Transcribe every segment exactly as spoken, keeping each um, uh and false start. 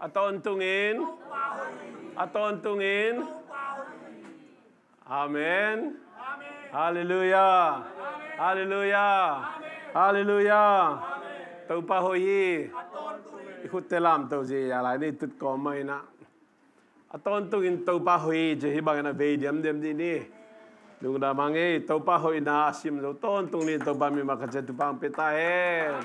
A tawntungin. A tawntungin. Amen. Halleluiah. Halleluiah. Halleluiah. Topa hoih hi. I khutte lamto zia lai ni tut kawm mah inah. A tawntungin Topa hoih hi ci hi bangin a vei diamdiam dih ni. Lungdam hang ei, Topa hoihna a sim zo tawntung ni, Topa mi mah ka cia tupang pe ta hen.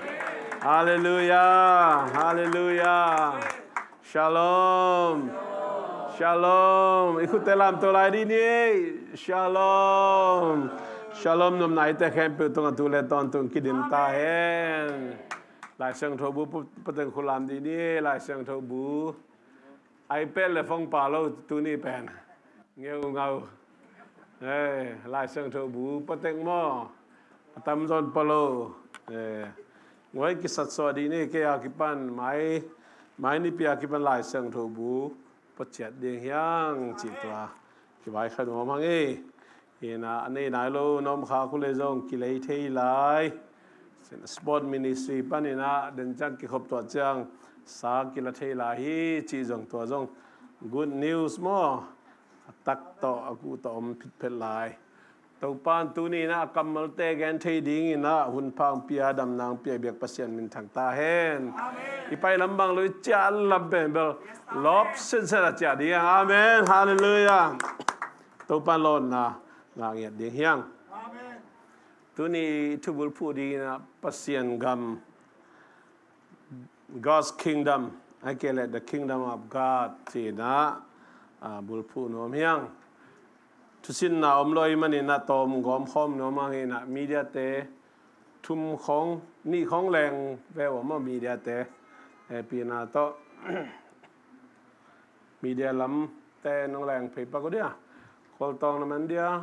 Halleluiah. Halleluiah. Shalom. Shalom. I khutte lamto lai dih ni ei. Shalom. Shalom. Nopna i te khempeuh tungah tu le tawntung kidim ta hen. Lai Siangtho bu pateng khulam dih ni ei. Lai Siangtho bu. iPad le phone pa lo tuni pen. Ngeungau. Eh, Lai Siangtho bu patek maw. A tamzawn pa lo. Eh, ngoi kisatsuah dih ni kei a kipan mai, mai nipi a kipan Lai Siangtho bu paciat ding hiang cih tua. Kivai kha nuam hang ei. Inah a nei nai lo na om kha kule zong kilei thei lai. Sport ministry paninah den ciang kikhop tuah ciang sa kila thei lai hi cih zong tua zong good news maw. A tak tawh a kuh tawh om phitphet lai. Topan tuni inah a kammalte gen thei dinginah hun phang pia damnang pia biak Pasian minthang ta hen. I pai lam bang lo i ciah lam pen bel lawp sensen a ciah ding. Amen. Halleluiah. Topan lawnna ngah ngiat ding hiang. Tuni thubulphuh dingin ah Pasian gam, God's kingdom, a kei le the kingdom of God cinah, ah, bulphuh nuam hiang. Thusinna om lo i maninah tawm gawm khawm nuam hang inah mediate thum khawng nih khawng leng ve uh a maw mediate. Eh, pina tawh media lamte nong leng phei pak uh dia. Khualtawng na man dia.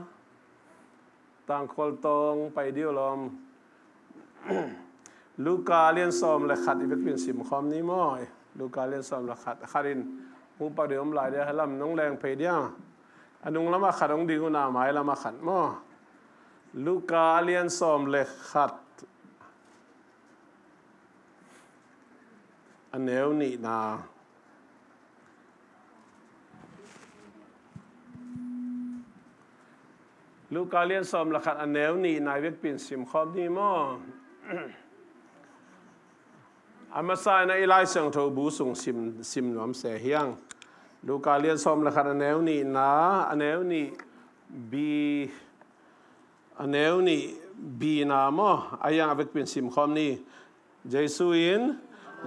Tangkhualtawng pai diu lawm. Luka lian sawm le khat i vekpin simkhawm ni maw. Luka lian sawm le khat, khat in hong pak ding om lai dia, lam nong leng phei dia. A nung lamah khat hong ding una mai lamah khat maw. Luka lian sawm le khat. A neu nihna. Luka lian sawm le khat a neu nihna i vekpin simkhawm ni maw. A masa inah i Lai Siangtho bu sung sim, sim nuam se hiang. Luka lian sawm le khat a neu nihna, a neu nih bi, a neu nih bina maw, a hiang a vekpin simkhawm ni. Jesu in,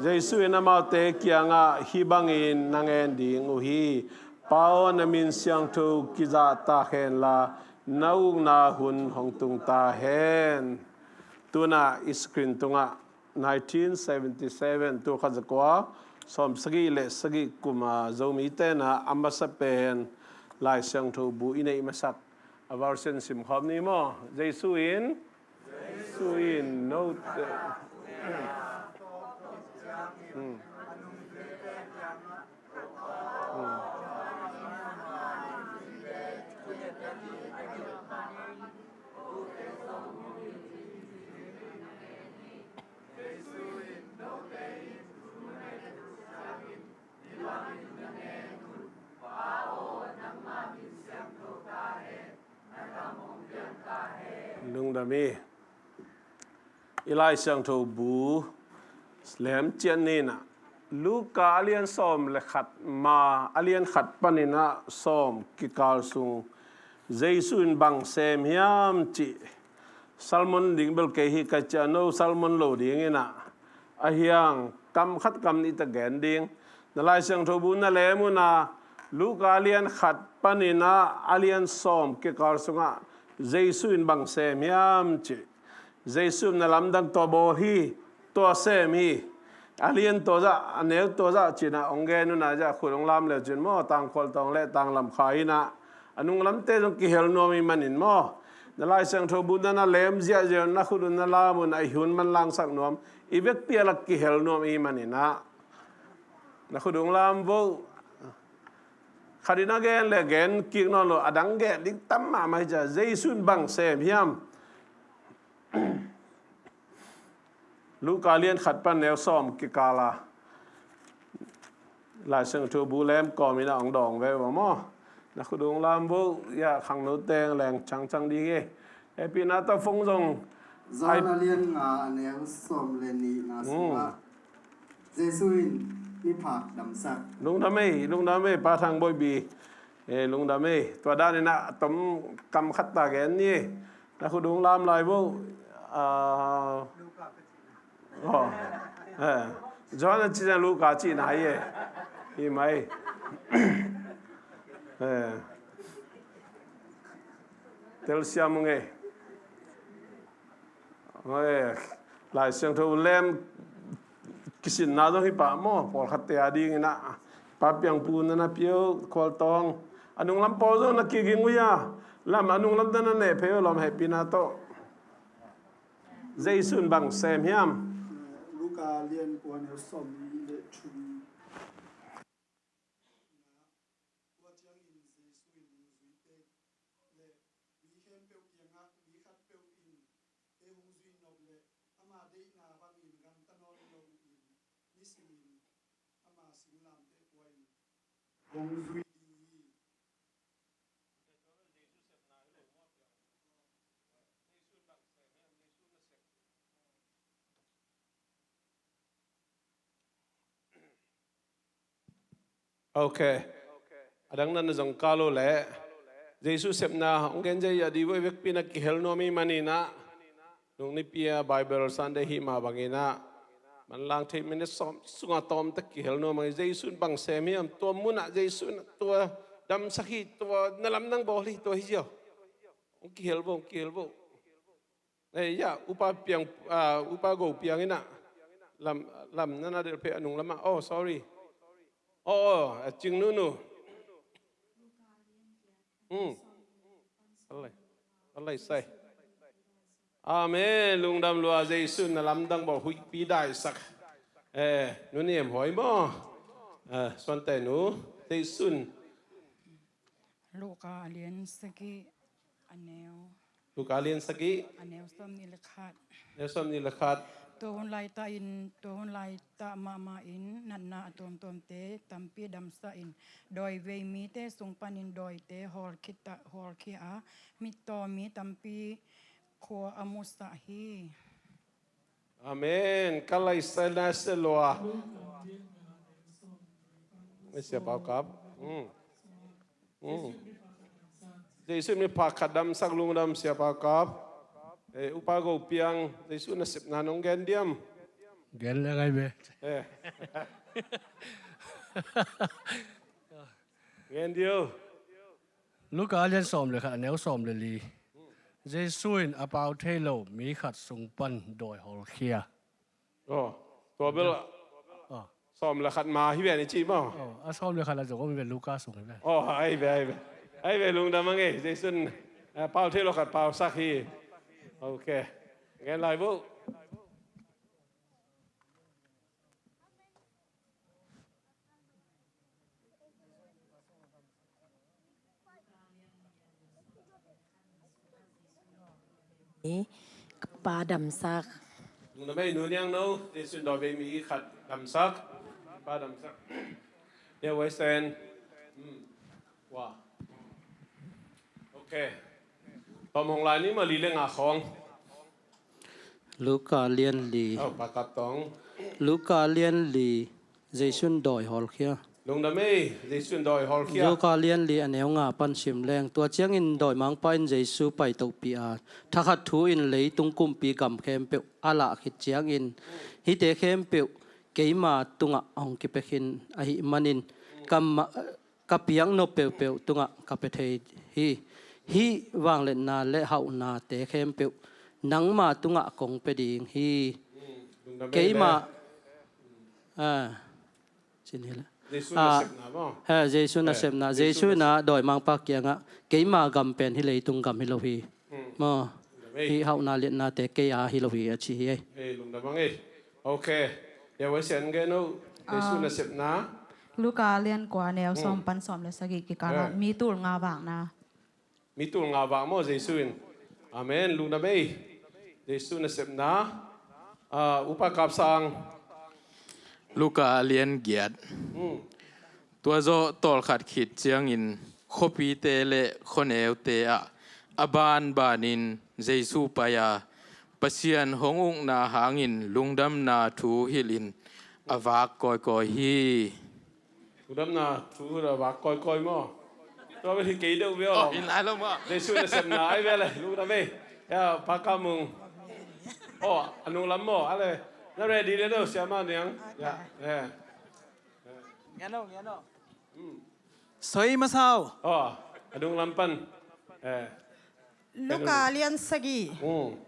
Jesu in amaute kiangah hih bangin na ngen ding uh hi. Pa aw, na min siangtho kizahtak henla, na ukna hun hong tung ta hen. Tunah i screen tungah nineteen seventy seven, tul khat zakua sawm sagih le sagih kuma Zomi tenah a masa pen Lai Siangtho bu i neih masak a version simkhawm ni maw. Jesu in, Jesu in note. Hmm. Hmm. Lungdam hi. I Lai Siangtho bu lemciat ninah Luka a lian sawm le khat ma a lian khat paninah sawm kikal sung Jesu in bang sem hiam cih. Salmon ding bel kei hi ka ciah no, salmon lo dinginah a hiang kam khat kam nih ta gen ding. Na Lai Siangtho bu na lem una Luka lian khat paninah a lian sawm kikal sungah Jesu in bang sem hiam cih. Jesu in na lamdang tua bawl hi, tua sem hi. A lian tua zah, a neu tua zah cinah hong gen una zah khut hong lam leu cin maw, tangkhualtawng le tanglam kha inah a nung lamte zong kihel nuam i manin maw. Na Lai Siangtho bu na na lem ziahziah un, na khut un na lam un, a i hun manlangsak nuam, i vekpi a lak kihel nuam i maninah na khut un lam vo. Khat in a gen le gen kik nawn lo, a dang gen ding tam mahmah hi cia. Jesu in bang sem hiam? Luka lian khat pan neu sawm kikala Lai Siangtho bu lem kawm in a hong dawng ve uh maw. Na khut ung lam vo, ya khangno teng leng cangcang ding hi. Hehpihna tawh phone zong. Johan a lian nga a neu sawm le nihna sungah Jesu in miphak damsak. Lungdam ei, lungdam ei, Pa Thang Boih Bi. Eh, lungdam ei. Tua dan in a tom kam khat ta gen ni. Na khut ung lam lai vo. Ah, oh. Eh. Johan a ci ciang Luka cihna hi e. Hi mai. Eh. Telsiam ung ei. Lai Siangtho lem kisinna zong hi pah maw, pawlkhatte a dingin ah. Pa Piang Pu na na pio, Khualtawng. A nunglam pawl zong na kiging uh hia. Lam a nunglam na na neh phei uh lawm, hehpihna tawh. Jesu in bang sem hiam. Luka lian kua neu sawm nih le thum. Tua ciangin Jesu in hong zui tek leh mi khempeuh kiangah mi khatpeuh in ei hong zuih nop leh ama deihna bangin gamta nawn lo in nisimin ama singlamteh kua in hong zuih ding hi. Ok. A dang na na zong kal uh leh Jesu sepna hong gen zia a di voi vekpi na kihel nuam i maninah nung nipi a Bible Sunday hih mah banginah manlang thei minute sawm sungah tawmtak kihel nuam a, Jesu in bang sem hiam, tua munah Jesu in tua damsak hi, tua na lamdang bawl hi, tua hi zia. Hong kihel vo, hong kihel vo. Eh, ya, Upa Piang, ah, Upa Go Piang inah lam, lam na na delh phei a nung lamah. Oh, sorry. Oh, oh, a cing nunu. Hmm. Alai. Alai sai. Amen. Lungdam lua, Jesu in na lamdang bawl huihpi daisak. Eh, nu Niam Hawi maw. Eh, Suante nu, Jesu in. Luka a lian sagih a neu. Luka a lian sagih. A neu sawm nih le khat. Neu sawm nih le khat. Tua hun laitah in, tua hun laitah mahmah in natna a tuamtuamte tampi damsah in, dawivei mite sung panin dawite hawlkhia a, mittaw mi tampi khua a musah hi. Amen. Ka laisai na se lua. Sia Pau Kap. Mm. Mm. Jesu in miphak khat damsak, lungdam Sia Pau Kap. Eh, Upa Go Piang, Jesu nasepna nong gen diam? Gen le ngai be. Eh. Gen dio. Luka a lian sawm le khat a neu sawm le li. Jesu in a pau thei lo mi khat sung pan dawi hawlkhia. Oh, tua bel. Oh. Sawm le khat ma hi ve ni ci maw? Oh, a sawm le khat a zong om ve Luka sung hi ve. Oh, ai ve, ai ve. Ai ve lungdam a ngei. Jesu in, eh, pau thei lo khat pausak hi. Ok. Ngen lai vo. Ka pa damsak. Nung na mei nu niang no, Jesu in dawivei mi khat damsak. Pa damsak. Nia Wai Sen. Hmm. Wa. Ok. Tom hong lai ni ma li le nga khong. Luka lian li. Oh, Pa Kap Tong. Luka lian li. Jesu in dawi hawlkhia. Lungdam ei, Jesu in dawi hawlkhia. Luka lian li a neu nga pan sim leng. Tua ciangin dawimangpa in Jesu paitohpih a, thakhat thu in leitung kumpi gam khempeuh a lah khit ciangin hihte khempeuh keima tungah hong kipia khin ahih manin ka ma-, ka piaknop peuhpeuh tungah ka pia thei hi. Hih vangliatna le hauhnate khempeuh nangma tungah kong pia ding hi. Lungdam ei. Keima le. Ah. Cin hi le. Jesu nasepna maw? He, Jesu nasepna. Jesu in a dawimangpa kiangah keima gam pen hih leitung gam hi lo hi. Hmm. Maw? Lungdam ei. Hih hauhna liatnate kei a hi lo hi a ci hi ei. Ei, lungdam ang ei. Ok. Nia Wai Sen gen o. Jesu nasepna. Luka lian kua neu sawm pan sawm le sagih kikalah mi tul nga vakna. Mi tul nga vak maw Jesu in. Amen. Lungdam ei. Jesu nasepna. Ah, Upa Kap Sang. Luka lian giat. Hmm. Tua zawh tawlkhat khit ciangin khuapite le khuaneute ah a banbanin Jesu pai a, Pasian hong ukna hangin lungdamna thu hilhin a vak kawikawi hi. Lungdamna thu hilh a vak kawikawi maw? Tua bel hi kei deuh ve aw. Oh, in lai lo maw? Jesu nasepna ai ve le, lungdam ei. Ya, Pa Kam Mung. Oh, a nunglam maw? A le, na ready le no, Siama Niang. Ya, ya. Ngian o, ngian o. Soi masa o. Oh, a nunglam pan. Eh. Luka lian sagih. Mm.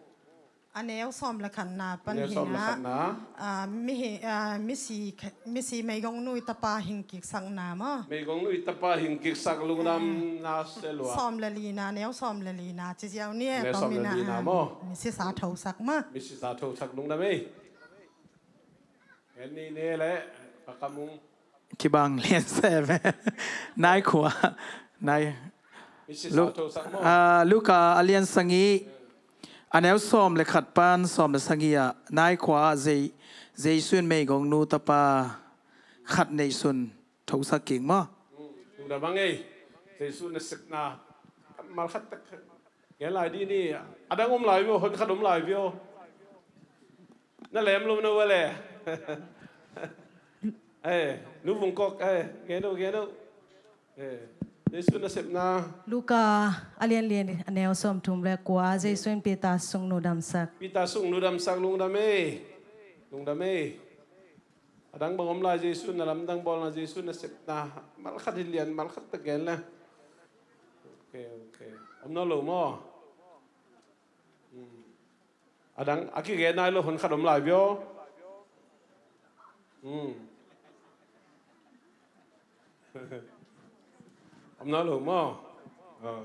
A neu sawm le khatna pan a neu sawm le hinah, khatna. Ah, mi hi, ah, misi, misi meigong nui tapa hing kiksakna maw? Meigong nui tapa hing kiksak lungdamna se lua. Sawm le lina, neu sawm le lina, ci ziau ni e, neu sawm le lina maw? Misi sa thosak maw? Misi sa thosak lungdam ei. Ngen ni ne le, Pa Kam Mung. Kibang lian se ve. Nai khua. Nai. Misi Lu-, sa thosak maw? Ah, Luka a lian sagih. A neu sawm le khat pan sawm le sagih ah. Nai khua ah Jei-, Jesu in meigong nu tapa khat neihsun thosak kik maw? Hmm, lungdam hang ei. Jesu nasepna. Mal khat tak. Ngen lai dih ni, a dang om lai vio, hon khat om lai vio. Na lem lo na ua le. Eh, nu Vung Kok, eh, ngen o, ngen o. Eh, Jesu nasepna. Luka a lian li a neu sawm thum le kua, Jesu in Peter sungnu damsak. Peter sungnu damsak, lungdam ei. Lungdam ei. A dang bang om lai Jesu na lamdang bawlna, Jesu nasepna. Mal khat hi lian, mal khat tak gen le. Ok, ok. Om nawn lo maw? Hmm. A dang, a kigen nai lo, hon khat om lai vio. Hmm. Om nawn lo maw? Oh.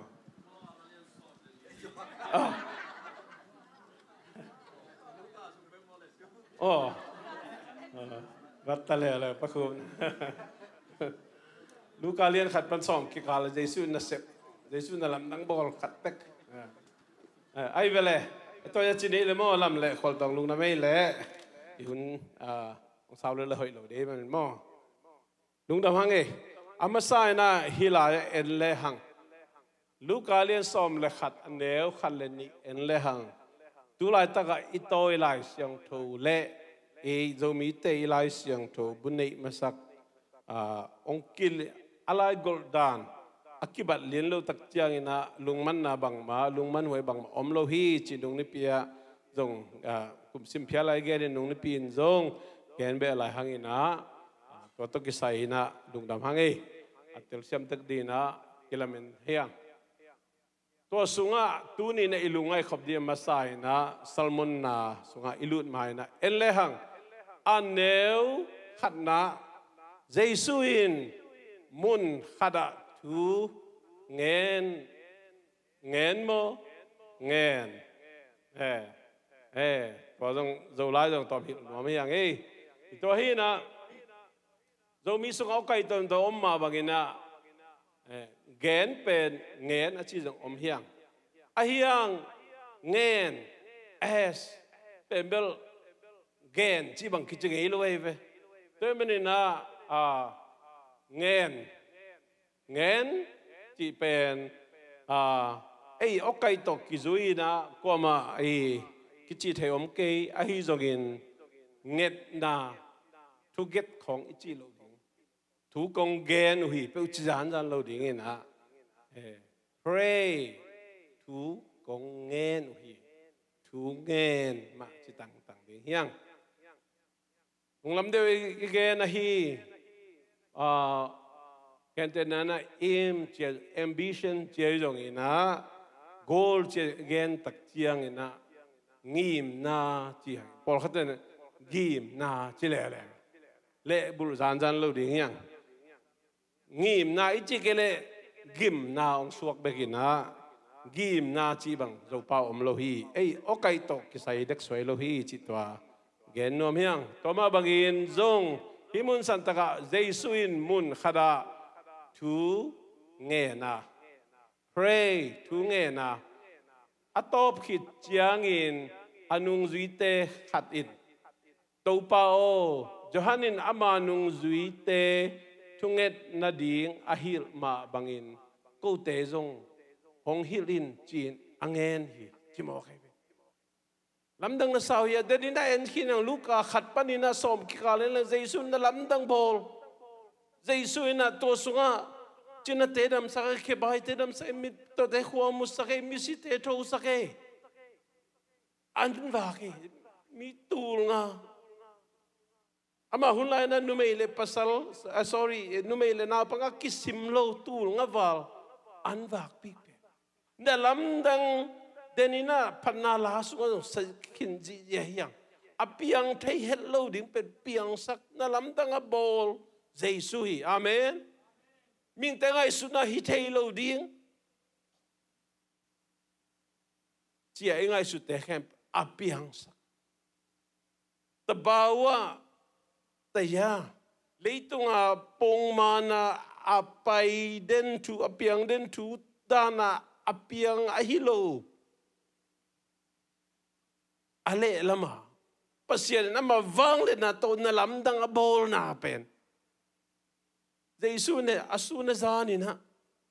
Oh. Oh. Oh. Vat ta le le, Pa Khum. Luka lian khat pan sawm kikal Jesu nasep, Jesu na lamdang bawl khat tek. Ah. Ah, ai ve le. Tua ya ci nei le maw, lam le khual tawng lungdam ei le. I hun, ah, ong sau le le hoih lo dei man maw. Lungdam hang ei. A masa in ah hih lai en le hang. Luka lian sawm le khat a neu khat le nih en le hang. Tu laitak ah i tawi Lai Siangtho le i Zomite i Lai Siangtho bu neih masak, ah, ong kil a lai golh dan a kibat lian lo tak ciangin ah lungmanna bangmah, lungman huai bangmah om lo hi ci nung nipi ah zong, ah, kum sim phial lai gen in nung nipi in zong gen beh lai hangin ah, ah, tua tawh kisai in ah lungdam hang ei. A telsiam tek ding in ah kilamen hi hang. Tua sungah tuni in ah i lungngaih khop ding a masa in ah Salmonna sungah i lut ma in ah en le hang. A neu khatna, Jesu in mun khat ah thu ngen, ngen maw? Ngen. Eh, eh, tua zong Zolai zong tawm hilh nuam hi hang ei. Tua hi in ah Zomi sungah awkaih tawntawn om mah bangin ah, eh, gen pen ngen a ci zong om hi hang. A hi hang ngen, es, pen bel gen ci bang kici ngei lo ei ve. Tua hi manin ah, ah, ngen, ngen cih pen, ah, ei awkaih tawh kizui in ah kuamah ei kici thei om kei, ahi zongin ngetna, thuget khawng i cih loh ding. Thu kong gen uh hi, peuh ci zanzan lo ding in ah. Eh, pray, thu kong ngen uh hi. Thu ngen mah ci tangtang ding hi hang. Lunglam deuh i, i gen ahi, ah, gentehna in ah aim ci a, ambition ci a, zong in ah goal ci a gen tak ciangin ah ngimna ci hang. Pawlkhat in ah gimna ci leleng. Lehbulh zanzan lo ding hi hang. Ngimna i cih kei leh gimna hong suak bek in ah, gimna cih bang Zopa om lo hi. Ei, awkaih tawh kisai dek suai lo hi cih tua gen nuam hi hang. Tua mah bangin zong hih mun santak ah Jesu in mun khat ah thu ngen a, pray, thu ngen a, a tawp khit ciangin a nungzuite khat in, Topa aw, Johan in ama nungzuite thunget nading a hilh mah bangin kote zong hong hilh in, ci-in a ngen hi, ci mawk hi ve. Lamdang na sa uh hia? Denin a en khin ang, Luka khat panin ah sawm kikal in ah Jesu in na lamdang bawl. Jesu in ah tua sungah cinate damsak e, khebaite damsak e, mittawte khua musak e, misite thosak e. An vak e, mi tul nga. Amah hun lai-in ah numei le pasal, ah, sorry, eh, numei le naupang a kisim lo, tul nga val an vakpih pen. Na lamdang denin ah phatna la sungah zong sa khin zihziah hi hang. A piang thei het lo ding pen piangsak, na lamdang a bawl Jesu hi. Amen. Mihingte ngaihsutna hi thei lo ding. Ci-a i ngaihsutte khempeuh a piangsak. Tabawa taya, leitunga pongmana a pai den thu, a piang den thu dana a piang ahi lo. A lehlama Pasian in ama vangliatna tawh na lamdang a bawlna pen Jesu in a sun a zanin ah,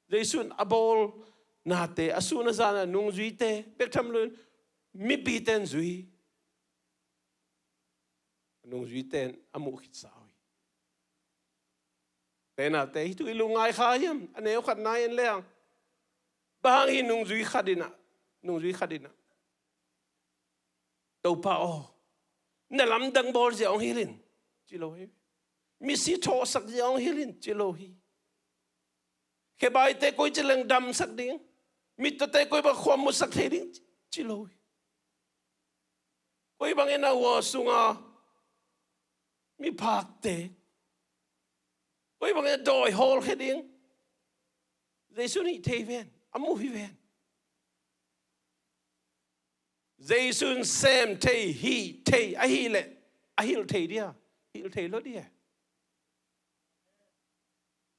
Jesu in a bawlnate a sun a zan ah nungzuite bek tham loin mipite in zui. Nungzuite in a muh khitsa uh hi. Te naute, hih thu i lungngai kha hiam? A neu khat na en leng, bang hang hi nungzui khat in ah, nungzui khat in ah, Topa aw, na lamdang bawl zia hong hilh in, ci lo hi. Misi thawhsak zia hong hilh in, ci lo hi. Khebaite koici leng damsak ding, mittawte koi bang khua musak thei ding, ci lo hi. Koi bangin a hua sunga miphakte, koi bangin a dawi hawlkhia ding, Jesu in hih thei ven, a muh hi ven. Jesu in sem thei, hih thei, ahih leh a hilh thei dia, hilh thei lo dia.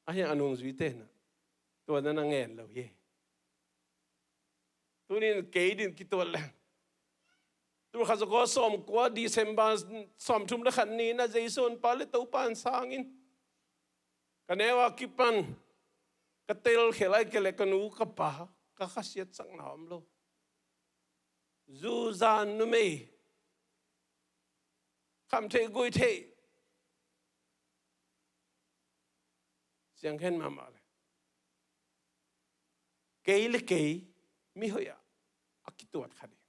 Ahi a nungzuite in ah tua na na ngen lo hi. Tunin kei din kituat leng, tul khat za kua sawmkua December sawmthum le khat ni-in ah Jesu honpa le Topa in sang in, ka neu a kipan ka telkhial ahih kei leh ka nu ka pa ka khasiatsakna om lo. Zu zan numei, kham theih guih theih, siangkhen mahmah le kei le kei mi hoih ah a kituat kha ding.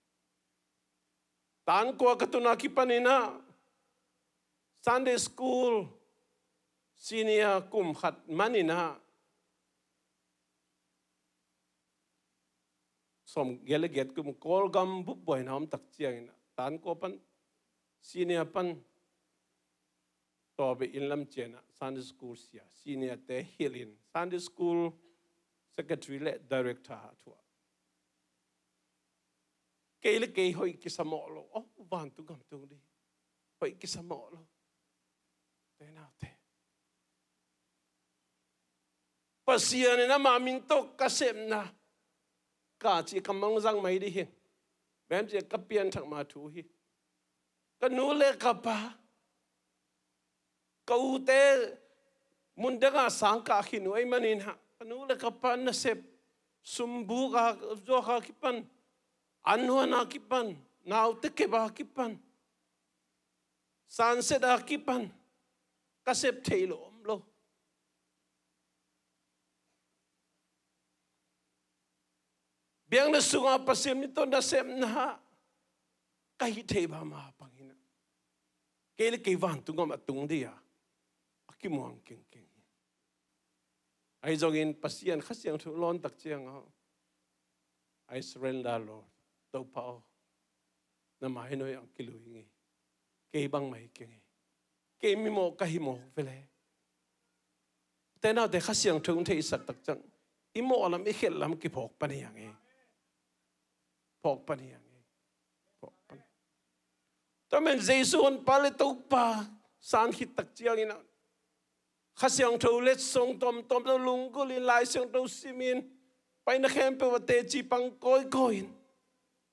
Tan kua ka tun a kipanin ah Sunday school senior kum khat manin ah, sawmgiat le giat kum Kawlgam bup buaina om tak ciangin ah, tan kua pan, senior pan, tawbeh inn lam ciangin ah Sunday school sia, senior te hilhin Sunday school secretary le director a thuah. Kei le kei hoih kisa mawh lo. Oh, vantung gam tung dih. Hoih kisa mawh lo. Te naute, Pasian in ama min tawh ka sepna ka cih ka mangzang mai dih hi. Bem cih ka pianthak ma thu hi. Ka nu le ka pa, ka ute mun dangah sang kah khin uh ahih manin ah, ka nu le ka pa nasep, sumbuk a zuak a kipan, anhuan a kipan, naute kep a kipan, sunset a kipan, ka sep thei lo om lo. Biakna sungah Pasian min tawh nasepna ah ka hih theih mahmah bangin ah, kei le kei vantung gam a tung dih a, a kimuang kengkeng hi. Ahi zongin Pasian Kha Siangtho lawn tak ciangah, "I surrender, Lord. Topa aw, na mai nuai-ah kilui ing ei. Kei bangmah hi keng ei. Kei mimawh ka hi mawk ve leh." Te naute, Kha Siangtho in theihsak tak ciang i mawh lam i khelh lam kiphawk pan hi hang ei. Phawk pan hi hang ei. Phawk pan. Tua men Jesu honpa le Topa san khit tak ciangin ah, Kha Siangtho letsong tuamtuam tawh lunggulhin, Lai Siangtho simin, paina khempeuh ah teci pang kawikawi in,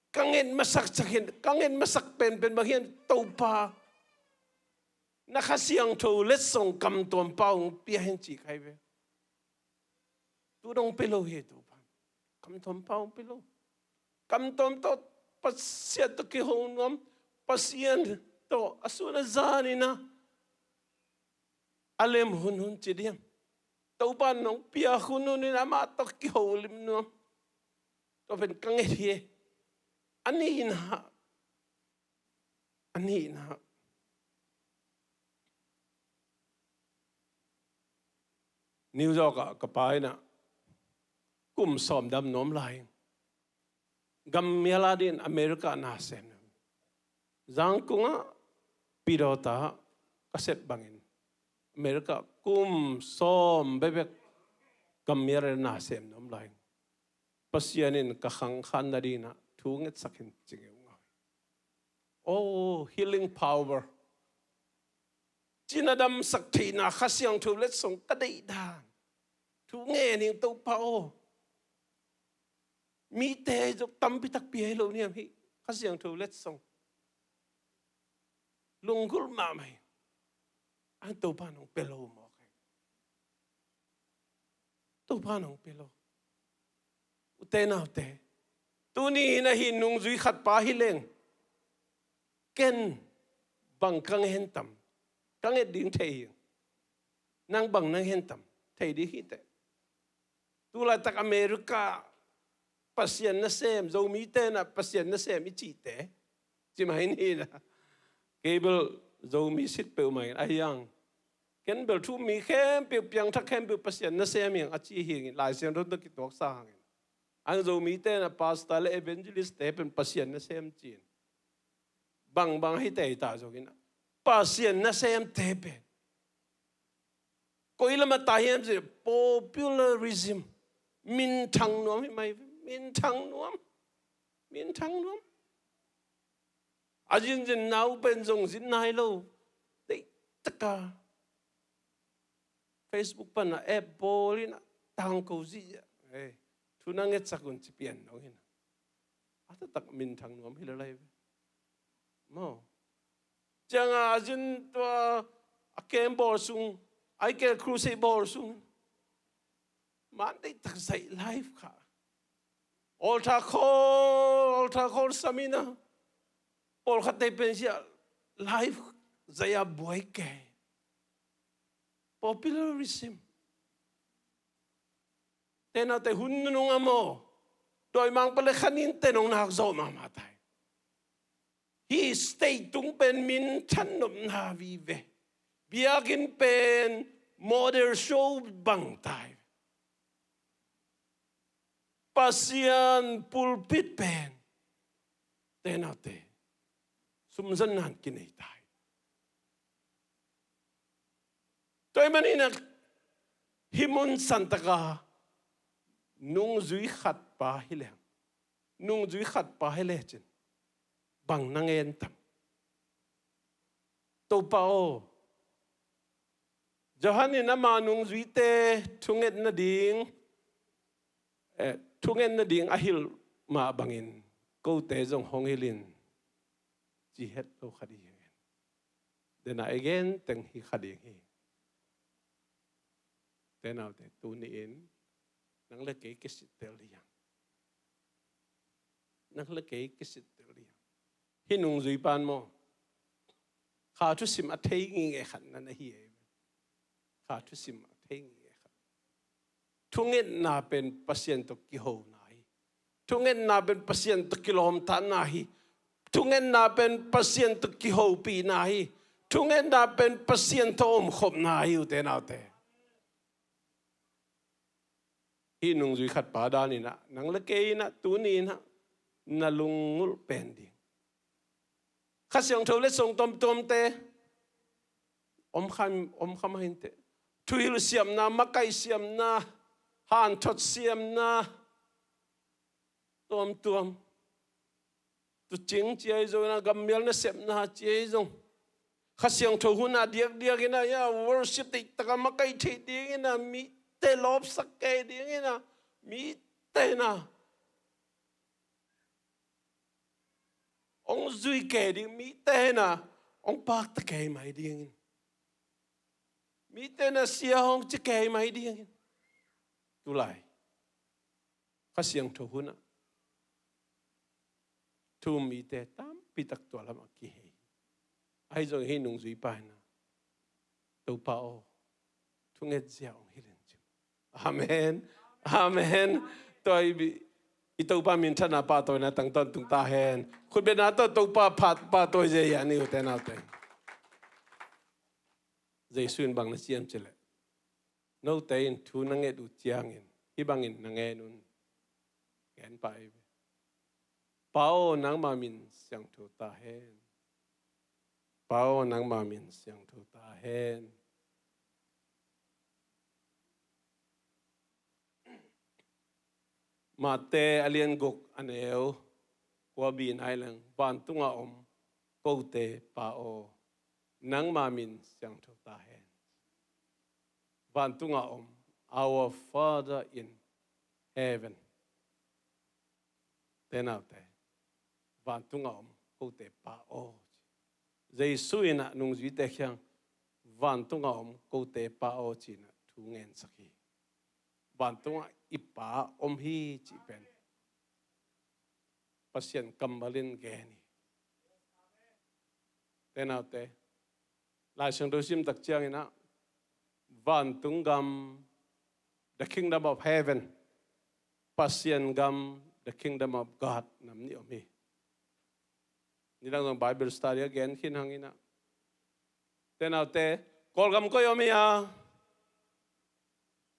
ka nget masak ciangin, ka nget masak penpen bang hiam, Topa, Na Kha Siangtho letsong kamtuam pa hong pia hen ci khai ve. Tu dong pe lo hi Topa. Kamtuam pa hong pe lo. Kamtuam tawh Pasian tawh kiho nuam. Pasian tawh a sun a zan in a lem hunhun ci diam. Topa nong piak hunhun in amah tawh kiho lim nuam. Tua pen ka nget hi. A nihna, a nihna, New York ah ka pa in a kum sawm dam nuam lai. Gam mial adingin America na sem. Zangkung ah pidawta ka sep bangin America kum sawm bekbek gam mial adingin na sem nuam lai. Pasian in ka khangkhan nadingin thu ngetsak in ci ngeu ngau. Oh, healing power. Cina damsak theihna Kha Siangtho letsong ka deih dan. Thu ngen ing Topa aw. Mite zong tampi takpi hi lo niam hi Kha Siangtho letsong. Lunggulh mahmah hi. An Topa nong pe lo mawk hi. Topa nong pe lo. Ute naute, tuni in ahi nungzui khat pa hi leng, ken bang ka ngen tam? Ka nget ding thei hi. Nang bang na ngen tam? Thei ding hi teh. Tulaitak America Pasian nasem, Zomite na Pasian nasem i cihte. Ci mai ni na. Kei bel Zomi sit peuhmah in a hiang. Ken bel thu mi khempeuh, piangthak khempeuh Pasian nasem hiang a ci hiang in Lai Siangtho tawh kituaksa hang in. Ang Zomite na pastor le evangelist te pen Pasian nasem ci in. Bangbang hi tei ta zong in. Pasian nasem te pen. Koi lam a ta hiam ci, popularism. Minthang nuam hi mai, minthang nuam. Minthang nuam. A zinzin nau pen zong zin nai lo. Deih taka Facebook pan a app bawl in a tangko zih. Ei, thu na ngetsak un ci pian lo hi na. A taktak minthang nuam hi lalai ve. Maw. Ciang a zin tua a kem bawl sung, a i kel crusade bawl sung. Man deih tak zaih live kha. Altar call, altar call samina. Pawlkhat tei pen sia live zaih a buai kei. Popularism. Te naute hun nunung a maw. Dawimangpa le khanin te nong nak zawh mahmah tai. Hih state tung pen minthan nopna vive. Biakinn pen model show bang tai. Pasian pulpit pen te naute sumzan nan kinei tai. Tua ahih manin a hih mun santaka nungzui khat pa hi leng, nungzui khat pa hi lecin bang na ngen tam? Topa aw, Johan in ama nungzuite thunget nading, eh, thunget nading a hilh mah bangin kote zong hong hilh in ci het lo kha ding hi. Dena i gen teng hi kha ding hi. Te naute, tuni in nang le kei kisittel ding hi hang. Nang le kei kisittel ding hi hang. Hih nungzui pan maw, kha thusim a thei ngingei khat na na hi ei. Kha thusim a thei ngingei khat. Thungetna pen Pasian tawh kihona hi. Thungetna pen Pasian tawh kilawmtatna hi. Thungetna pen Pasian tawh kihopihna hi. Thungetna pen Pasian tawh omkhopna hi, ute naute. Hih nungzui khat pa dan in a, nang le kei in a, tuni in a, na lungngulh pen ding. Kha Siangtho letsong tuamtuamte om kha, om kha mah inteh. Thuhilh siamna, makaih siamna, hanthot siamna tuamtuam. Tuucing ci ahi zong in a, gammial nasepna ci ahi zong, Kha Siangtho hun a diakdiak in a, ya, worship deih tak a makaih theih ding in a, mite lawpsak kei ding in a, mite in a hong zui kei ding, mite in a hong pakta kei mai ding in. Mite na sia hong ci kei mai dingin. Tulai Kha Siangtho hunah thu um mite tampi tak tua lamah kihei. Ahi zong hih nungzuipa in ah, Topa aw, thunget zia hong hilh in ci. Amen. Amen. Tua i, i Topa minthanna pahtawina tang tawntung ta hen. Khutbetna tawh Topa phat pahtawi zia hi a, ni ute naute. Jesu in bang na ci hiam cih leh, note in thu na nget uh ciangin hih bangin na ngen un. Ngen pah hi ve. Pa aw, nangma min siangtho ta hen. Pa aw, nangma min siangtho ta hen. Mate a lian guk a neu kua, B nai leng, vantungah om kote Pa aw, nangma min siangtho ta hen. Vantungah om, our Father in heaven. Te naute, vantungah om kote Pa aw. Jesu in ah nungzuite kiang, vantungah om kote Pa aw, ci-in ah thu ngensak hi. Vantungah i Pa om hi cih pen Pasian kammal in gen hi. Te naute, Lai Siangtho sim tak ciangin ah, vantung gam, the kingdom of heaven, Pasian gam, the kingdom of God, nam nih om hi. Nidang zong Bible study a gen khin hang in ah. Te naute, Kawlgam koi om hi a?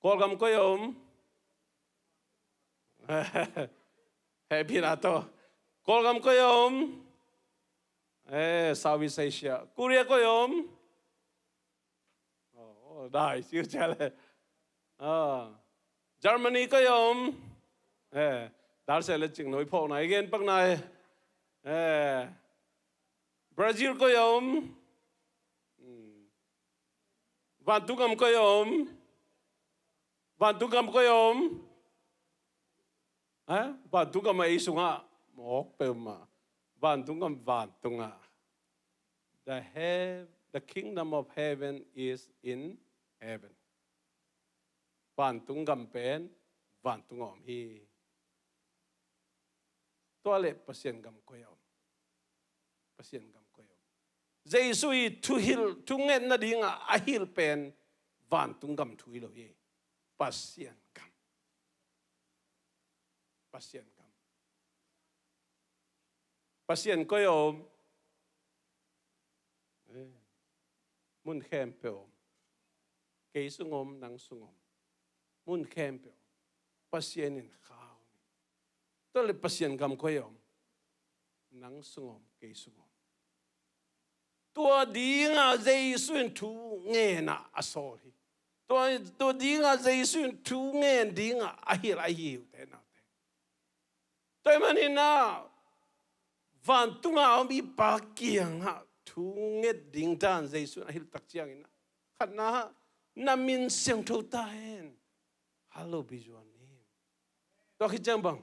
Kawlgam koi om? Hehpihna tawh. Kawlgam koi om? Eh, Southeast Asia. Korea koi om? Oh, dai, siu cia le. Ah. Germany koi om? Eh, dal se le cing noi phok nai, gen pak nai. Eh. Brazil koi om? Hmm. Vantung gam koi om? Vantung gam koi om? Eh? Vantung gam a ei sungah mawk peuhmah. Vantung gam vantungah. The heav-, the kingdom of heaven is in heaven. Vantung gam pen vantungah om hi. Tua leh Pasian gam koi a om? Pasian gam koi a om? Jesu i thuhilh, thungetna dingah a hilh pen vantung gam thu hi lo hi. Pasian gam. Pasian gam. Pasian koi a om? Eh, mun khempeuh om. Kei sung om, nang sung om. Mun khempeuh om. Pasian in kha om hi. Tua leh Pasian gam koi a om? Nang sung om, kei sung om. Tua dingah Jesu in thu ngen a, a sawl hi. Tua, tua dingah Jesu in thu ngen dingah a hilh ahi hi, ute naute. Tua ahih manin ah, vantungah om i Pa kiangah thu nget ding dan Jesu in a hilh tak ciangin ah, khatna ah, na min siangtho ta hen. Hallowed be your name. Tua khit ciang bang,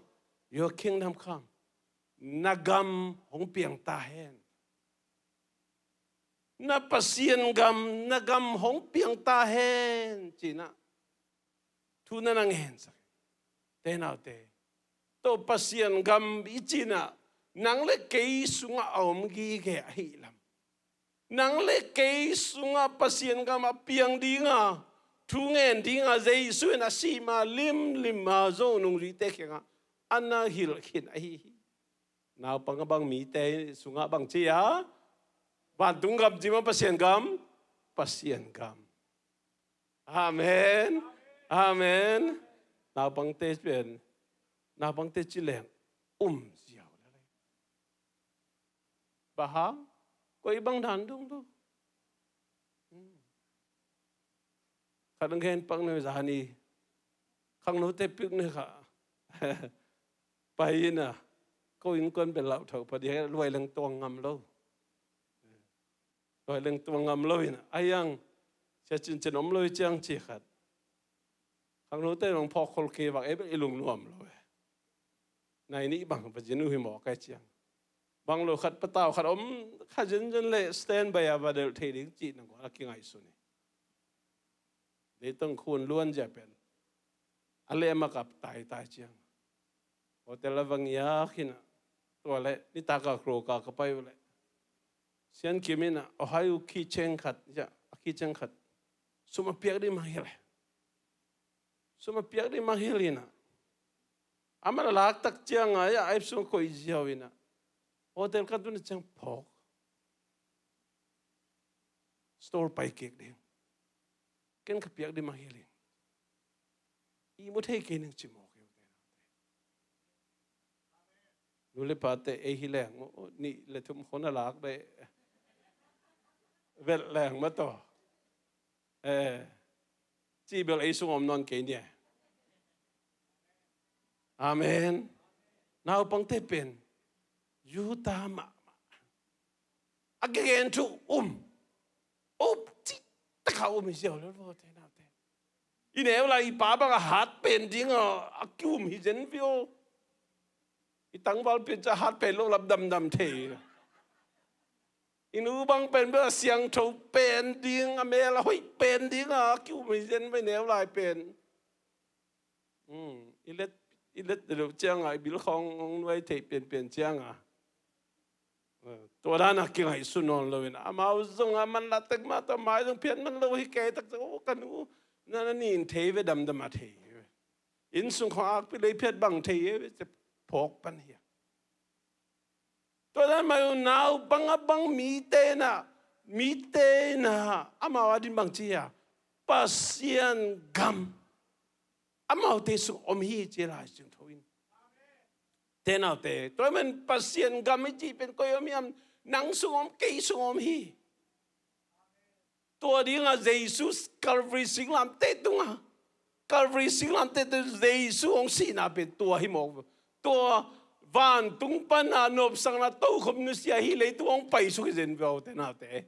your kingdom come. Na gam hong piang ta hen. Na Pasian gam, na gam hong piang ta hen, ci-in ah thu na na ngensak. Te naute, tua Pasian gam i cih in ah, nang le kei sungah a om gige ahih lam, nang le kei sungah Pasian gam a piang dingah, thu ngen dingah Jesu in a sih ma limlim a Zo nungzuite kiangah a na hilh khin ahi hi. Naupang a bang mite sungah bang ci a? Vantung gam ci maw, Pasian gam? Pasian gam. Amen. Amen. Naupangte pen, naupangte ci leng um ziau lel. Bang hang? Koi bang dan dong dong. Hmm. Khat ang gen pak na zani. Khangnote picnic ah pai in ah, ko innkuan bel lauthau pah ding, luai leng tuang ngam lo. Luai leng tuang ngam lo in ah, a hiang, sia cincin om lo hi ciang ci khat. Khangnote in hong phawk khol kei vak, ei bel i lung nuam lo e. Nai nih bang va zin uh hi maw kai ciang. Bang lo khat patau khat om, kha zenzen leh standby a va delh thei ding cih nangawn a kingaihsun hi. Leitung khun luan zia pen a lem a kap taitai ciang hotel a va ngiak hi-in ah, tua leh nitak a kro ka ka pai uh leh Sian Kim in ah, "Ohio keychain khat," zia, a keychain khat sum a piak ding mangngilh. Sum a piak ding mangngilh hi-in ah, amah a lak tak ciang a, a ip sung koih ziau in ah, hotel ka tun ciang phawk. Store pai kik ding. Ken ka piak ding mangngilh ing. Ihmu thei kei ning ci mawk hi uh te. Nu le pate, ei hi leng maw, nih le thum khong a lak deh. Velh leng maw taw. Eh, cih bel ei sung om nawn kei ni e. Amen. Naupangte pen Judah mahmah. A kigen thu um. Up cih tak a um hi ziau lo, vo te naute. I neu lai i pa bang a hat pen ding a, a ki-um hi zen viau. I tangval pen ca hat pen lo lap damdam thei. I nu bang pen bel a siangtho pen ding, a mel a hoih pen ding a ki-um hi zen ve, neu lai pen. Hmm, i let, i let lo ciang a, i bil khong hong nuai thei pianpian ciang a, eh, tua dan a kingaihsun nawn lo in, amau zong a manlah tek mah tawh mai zong phiat man lo hi kei tak ciang, "Oh, ka nu, na, na nin thei ve, damdam a thei ve. Inn sung khong akpi lei phiat bang thei ve," ci phawk pan hi a. Tua dan mah uh, naupang a bang mite in ah, mite in ah amau a ding bang ci hiam? Pasian gam amaute sung om hi ci Lai Siangtho in. Te naute, tua man Pasian gam i cih pen koi om hiam? Nang sung om, kei sung om hi. Tua ding a Jesu Calvary singlamteh tung a, Calvary singlamteh tung Jesu hong sihna pen tua hi mawk. Tua vantung pan a nopsakna tokhom nusia hi leitung hong paisuk hi zen ve, ute naute.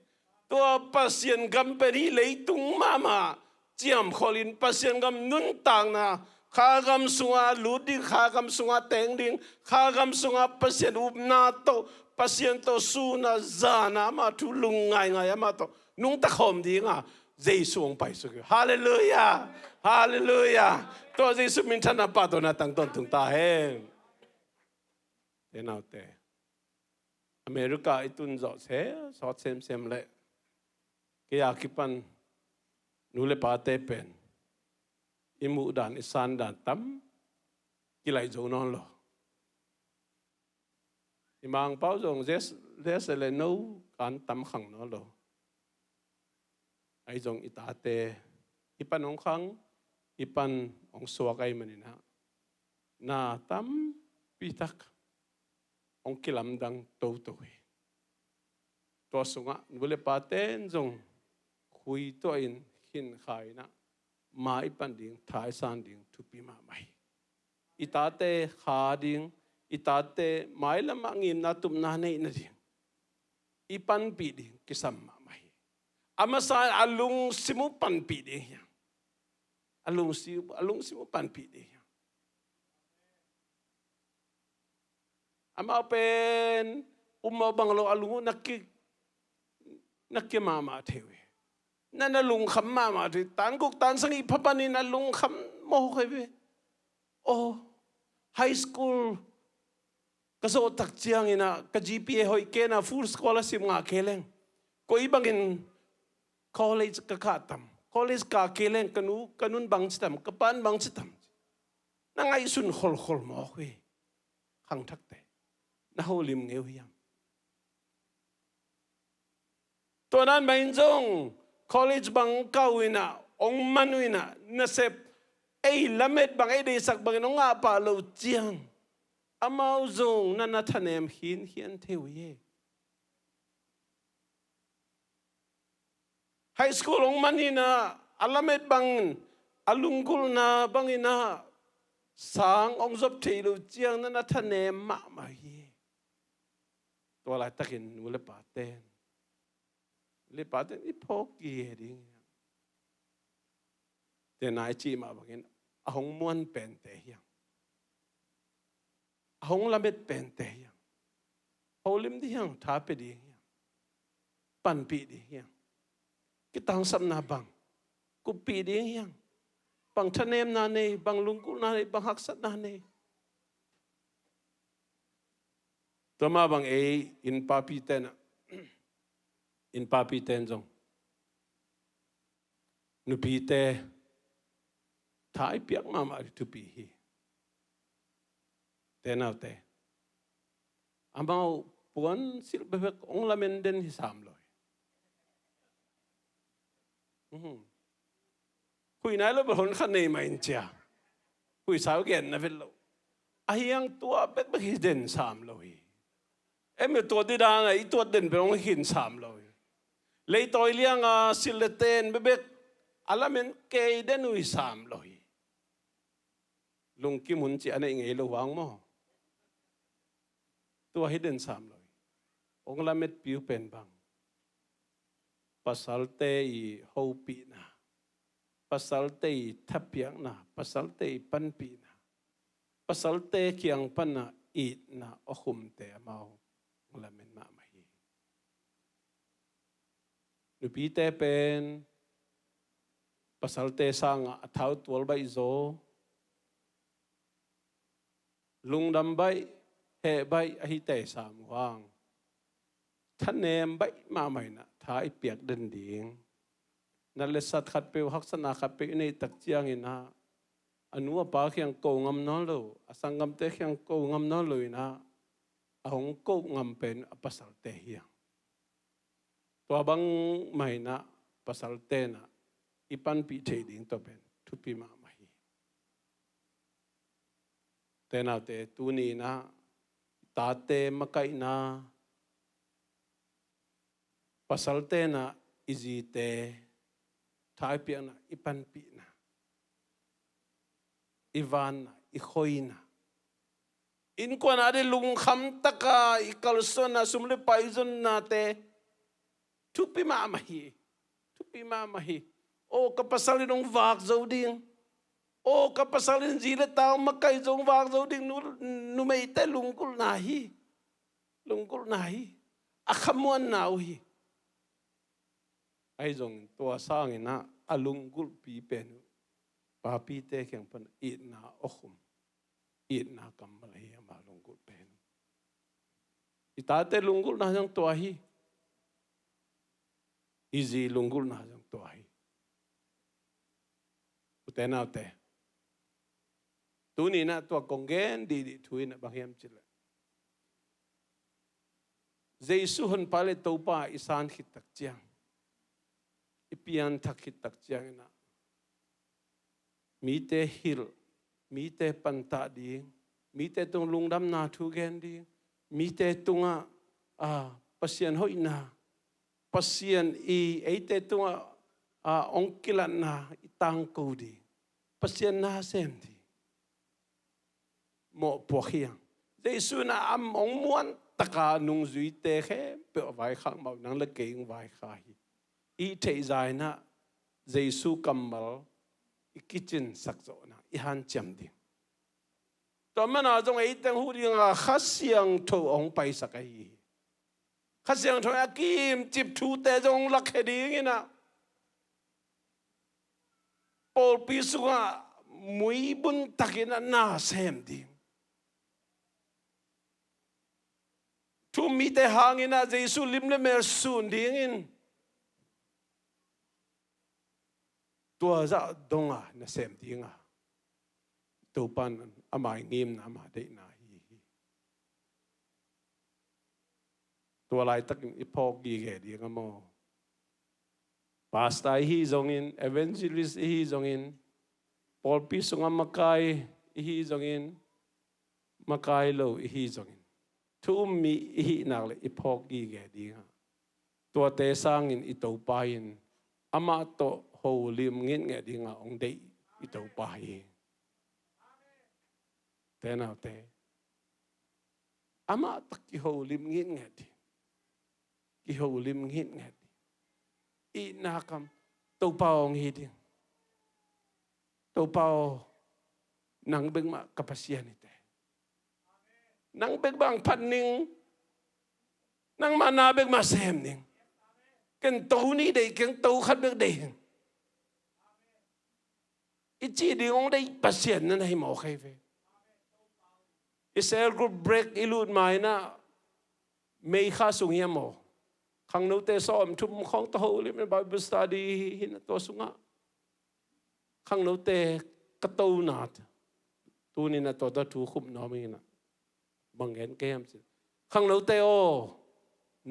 Tua Pasian gam pen hi leitung mahmah ciamkholh in, Pasian gam nuntakna, kha gam sungah lut ding, kha gam sungah teng ding, kha gam sungah Pasian upna tawh, Pasian tawh sun a zan a, amah thu lungngaingai, amah tawh nungta khawm ding a Jesu hong paisuk hi. Halleluiah! Halleluiah! Tua Jesu minthanna, pahtawina tang tawntung ta hen. Te naute, America i tun zawh se sawt semsem leh kei a kipan nu le pate pen i muhdan, i sandan tam kilaih zo nawn lo. I Mangpau zong zes, zes le no kan tam khang nawn lo. Ahi zong i tate hih pan hong khang, hih pan hong suak ahih manin ah, na tampi tak hong kilamdang toto hi. Tua sungah nu le paten zong khui tuahin khin kha in ah, mai pan ding, thaisan ding thupi mahmah hi. I tate kha ding, i tate mailamah ngimna tupna neih nading i panpih ding kisam mahmah hi. A masa a lungsim uh panpih ding hi hang. A lungsim, a lungsim uh panpih ding hi hang. Amau pen um mawh bang lo, a lung uh na ki, na kia mahmah thei uh hi. Na, na lungkham mahmah thei uh hi. Tan guk tan sagih pha panin a lungkham mawk hi ve. Oh, high school ka zawh tak ciangin ah ka G P A hoih kei in ah, full scholarship ngah kei leng, koi bangin college ka kah tam, college kah kei leng ka nu, ka nun bang ci tam, ka pan bang ci tam. Na ngaihsun kholkhol mawk uh hi. Khangthakte, na holim ngei uh hiam? Tua nan mah in zong college bang kah uh in ah, hong man uh in ah, nasep, ei lamet bang, ei deihsak bangin hong ngah pah loh ciang, amau zong na na thanem khinkhian thei uh hi. High school hong man in ah, a lamet bangin, a lunggulhna bangin ah sang hong zop theih loh ciang na na thanem mahmah hi. Tua laitakin nu le paten, nu le paten i phawk kik ding hi hang. Te nai cih mah bangin a hong muan pente hi hang. A hong lamet pente hi hang. Holim ding hi hang, tha pia ding hi hang. Panpih ding hi hang. Kitangsapna bang, Kuppih ding hiang. Bang thanemna nei, bang lunggulhna nei, bang haksatna nei. Tua mah bang ei inn papi ten ah, inn papi ten zong nupite tha i piak mahmah ding thupi hi. Te naute, amau puan silh bekbek hong lamen den hi sam lo hi. Mhm. Khui nai lo bel hon kha nei mah in cia. Khui sau gen na vet lo. A hiang tua bekbek hi den sam lo hi. Em, tua didana i tuat den bel hong hi khin sam lo hi. Leitawi lianga silh le ten bekbek a lamen kei den uh hi sam lo hi. Lungkim hun cih a neih ngei lo hang maw? Tua hi den sam lo hi. Hong lametpi uh pen bang? Pasalte i hopihna, pasalte i thapiakna, pasalte i panpihna, pasalte kiang pana itna awkhumte amau hong lamen mahmah hi. Nupite pen pasalte sangah a thau tual baih zaw, lungdam baih, heh baih ahi tei sam uh hang, thanem baih mahmah inah tha i piak den ding. Nat le sat khatpeuh, haksatna khatpeuh i neih tak cianginah a nu a pa kiang ko ngam nawn lo, a sanggamte kiang ko ngam nawn lo inah a hong ko ngam pen a pasalte hiang. Tua bang mah inah pasalte nah i panpih theih ding tua pen thupi mahmah hi. Te naute, tuni inah tate makaihna, pasalte nah i zite thaipiakna, i panpihna, i vanna, i khoina, innkuan a ding lungkham taka i kalsuanna, sum le pai zonnate thupi mahmah hi. Thupi mahmah hi. Aw, ka pasal in hong vak zo ding. Aw, ka pasal in zi le ta hong makaih zo, hong vak zo ding. Nu, numeite lunggulhna hi. Lunggulhna hi. A khamuanna uh hi. Ahi zongin tua sanginah a lunggulhpi pen uh papite kiang pan itna awkhum, itna kammal hi, ama lunggulh pen uh. I tate lunggulhna zong tua hi. I zi lunggulhna zong tua hi. Ute naute, tuni inah tua kong gen dihdih thu inah bang hiam cih leh, Jesu Honpa le Topa i san khit tak ciang, i pianthak khit tak cianginah mite hilh, mite pantah ding, mite tung lungdamna thu gen ding, mite tungah, a, Pasian hoihna, Pasian i eite tungah, a, hong kilatna i tangko ding, Pasian na sem ding. Mawhpuak hiang. Jesu inah a hong muantaka nungzuite khempeuh a vaikhak mah uh, nang le kei hong vaikhak hi. I theihza inah Jesu kammal i kicinsak zawhna i hanciam ding. Tua mana zong eiteng huh dinga Kha Siangtho a hong paisak ahi hi. Kha Siangtho in a kimcip thute zong hong lakkhia dinginah pawlpi sungah muibun takinah na sem ding. Thu-um mite hanginah Jesu lim le mel sun dingin tua zah donga nasem dinga Topa in ama i ngimna, ama deihna ahi hi. Tua laitakin i phawk gige ding a maw? Pastor ihi zongin, evangelist ihi zongin, pawlpi sunga makai ihi zongin, makai lo ihi zongin, thu-um mi ihih nak le i phawk gige dinga, tuate sangin i Topa in amah tawh holim ngitnget dinga hong deih i Topa hi. Te naute, amah tawh kiholim ngitnget ding, kiholim ngitnget ding. Itna kam, Topa aw, hong hi ding. Topa aw, nang bek mah ka Pasian hi teh. Nang bek mah hong phat ning. Nangmah na bek mah sem ning. Ken to nih deih keng, to khat bek deih ing. i cih ding hong deih Pasian na na hi mawk hi ve. I cell group break i lut ma in ah, May kha sung hiam maw? Khangnote sawm thum khawng tawh ho lim in Bible study hi in ah, tua sungah khangnote ka tona, tuni in ah tua tawh thu khum nuam ing in ah, bang gen ka hiam cih leh, khangnote aw,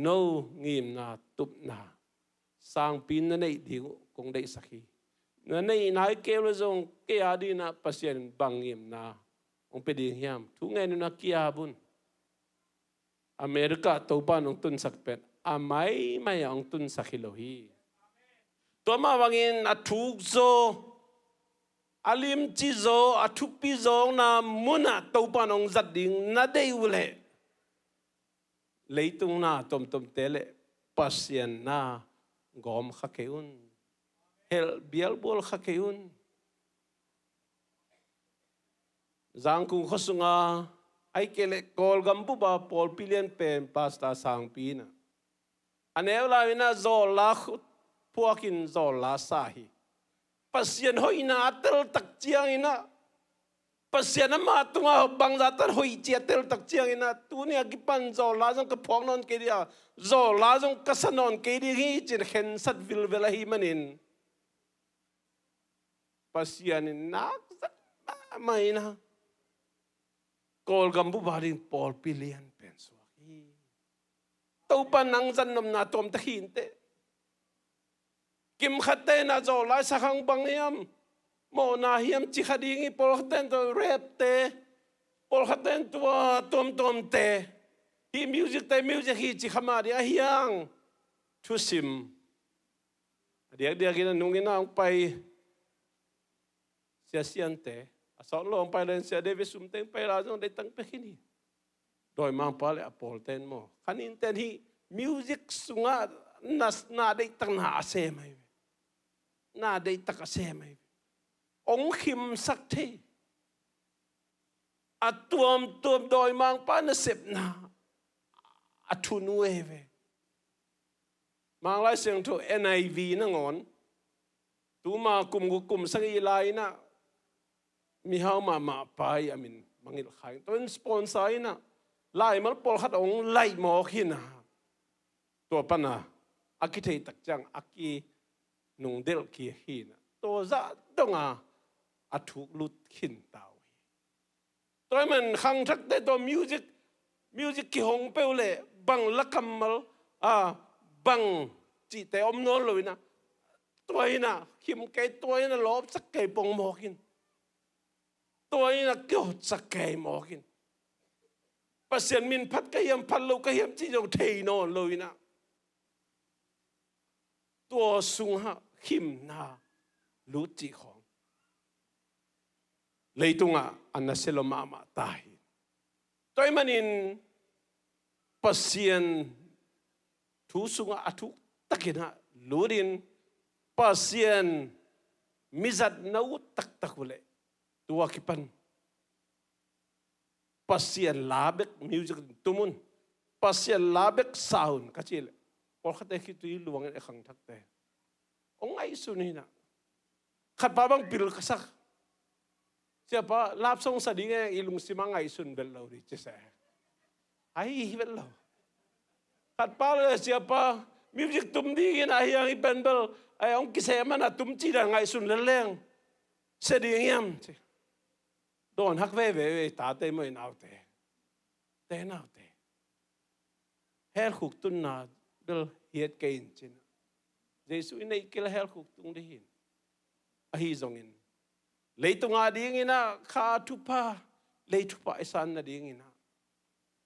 no ngimna tupna sangpi in na neih ding uh kong deihsak hi. Na neih nai kei uh leh zong kei a ding in ah Pasian in bang ngimna hong pia ding hiam? Thu ngen un ah ki-ap un. America Topa in hong tunsak pen a maimai ah hong tunsak hi lo hi. Tua mah bangin a thuk zaw, a limci zaw, a thupi zawkna munah Topa in hong zat ding na deih uh leh, leitung na tuamtuamte leh Pasian na gawm kha kei un. Helh bialbual kha kei un. Zangkung khua sunga, ahih kei leh Kawlgam bup a pawlpi lian pen pastor sangpi in ah, a neu lai-in ah zawlla khu-, phuakin zawlla sa hi. Pasian hoihna a teltak ciangin ah, Pasian ama tungah bangzah tan hoih cih a teltak ciangin ah, tuni a kipan zawlla zong ka phuak nawn kei ding a, zawlla zong ka sa nawn kei ding hi ci-in khensat vilvel ahih manin, Pasian in nak zat mahmah in ah, Kawlgam bup a ding pawlpi lian pen suak hi. Topa in nang zat nopna tuam ta khin teh. Kim khatte in ah zawlla i sa khang bang hiam, mawhna hiam ci kha ding hi. Pawlkhatte in tua rapte, pawlkhatte in tua tuamtuamte, hih music te music hi ci kha mah ding a hiang. Thusim a diakdiak in a nung in ah hong pai Sia Siante, a sawt lo hong pai leng Sia David Sumteng pai la zong deihtak pia khin hi. Dawimangpa leh a pawlte in maw, kha ninte in hih music sungah na, na deihtak na a sem ahi ve. Na deihtak a sem ahi ve. Hong khimsak thei. A tuamtuam dawimangpa nasepna a thunu ahi ve. Manglai Siangtho N I V nangawn, tuma kum guk kum sagih lai-in ah mihau mahmah pa hi a min mangngilh kha ing. Tua in sponsor in ah laimal pawlkhat hong laih mawk hi in ah, tua pan a a kitheitak ciang a kinungdelh kik hi in ah, tua zah dong a a thuk lut khin ta uh hi. Tua ahih man khangthakte tawh music, music kihong peuh leh bang la kammal, a, bang cihte om nawn lo in ah, tua in ah khim kei, tua in ah lawpsak kei pong mawk in, tua in ah kihotsak kei mawk in, Pasian min phat ka hiam, phat lo ka hiam cih zong thei nawn lo in ah, tua sungah khimna lut cih khawng leitungah a nasia lua mahmah ta hi. Tua ahih manin Pasian thu sungah a thuk takin ah lut in, Pasian mizat na ut taktak uh leh, tua kipan Pasian la bek music tum un, Pasian la bek sa un ka cih leh, pawlkhatte khitui luangin a khangthakte hong ngaihsun hi in ah. Khatpa bang pil ka sak. Siapa, love song sa ding e, i lungsim ah ngaihsun vet lo ding ci se. Ai, vet lo. Khatpa leh, siapa, music tum ding in ah hiang, i pen bel, ai, hong kisem a na tum cih dan ngaihsun lel leng, sia ding hiam ci. Dawn hak veve ve, tate maw, i naute, te naute. Hell khuk tunna bel hiat kei in ci in ah, Jesuh i neih kei leh hell khuk tung ding hi in. Ahi zongin, leitung a dingin ah kha thupha, lei thupha i san nadingin ah,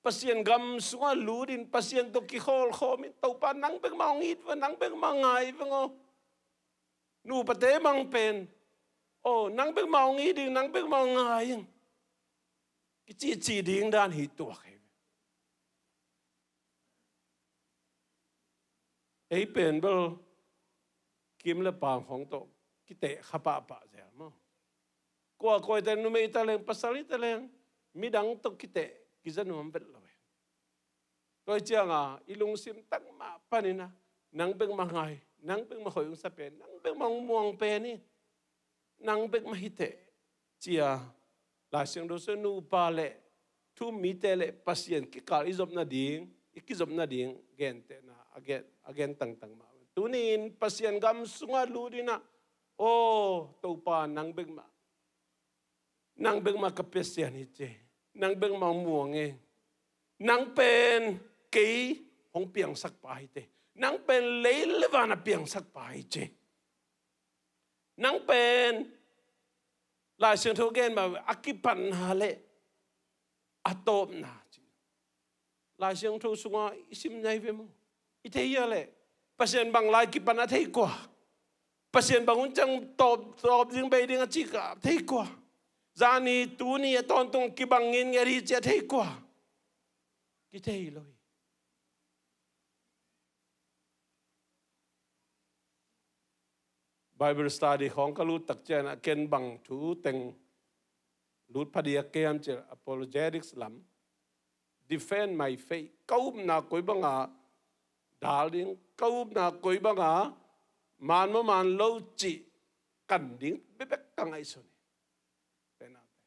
Pasian gam sungah lut in, Pasian tawh kikhawlkhawm in, Topa nang bek mah hong it veng, nang bek mah ngai veng aw. Nupate mang pen, aw, nang bek mah hong it ding, nang bek mah hong ngai ing, kicihcih ding dan hi tuak hi. Ei pen bel kim le pang khawng tawh kiteh kha pahpah zel maw. Kua kua hi ta leng, numei hi ta leng, pasal hi ta leng, midang tawh kiteh kiza nuam vet lo hi. Tua hi ciangin i lungsim tak mah panin ah, nang bek mah ngai, nang bek mah hoih hong sa pen, nang bek mah hong muang pen hi. nang bek mah hi teh, ci-a Lai Siangtho sung nupa le thu-um mite le Pasian kikal i zop nading, i kizop nading gentehna a gen, a gen tangtang mah. Tuni-in Pasian gam sungah lut in ah, aw Topa, nang bek mah, nang bek mah ka Pasian hi ci. Nang bek mah muang e. Nang pen kei hong piangsak pa hi teh. Nang pen lei le van a piangsak pa hi ci. Nang pen Lai Siangtho gen mah a kipatna le a tawpna ci. Lai Siangtho sungah i sim nai ve maw? I thei hia leh? Pasian bang lai kipan a thei kua? Pasian bang hun ciang tawp, tawp ding, bei ding a cih a thei kua? Zani tuni a tawntung kibang nginget hi ci a thei kua? Kithei lo hi. Bible study khawng ka lut tak ciangin ah ken bang thu teng lut phadiak ka hiam cih leh apologetics lam, defend my faith, ka upna koi banga dal ding, ka upna koi banga man maw man lo cih kan ding bekbek ka ngaihsun hi. Te naute,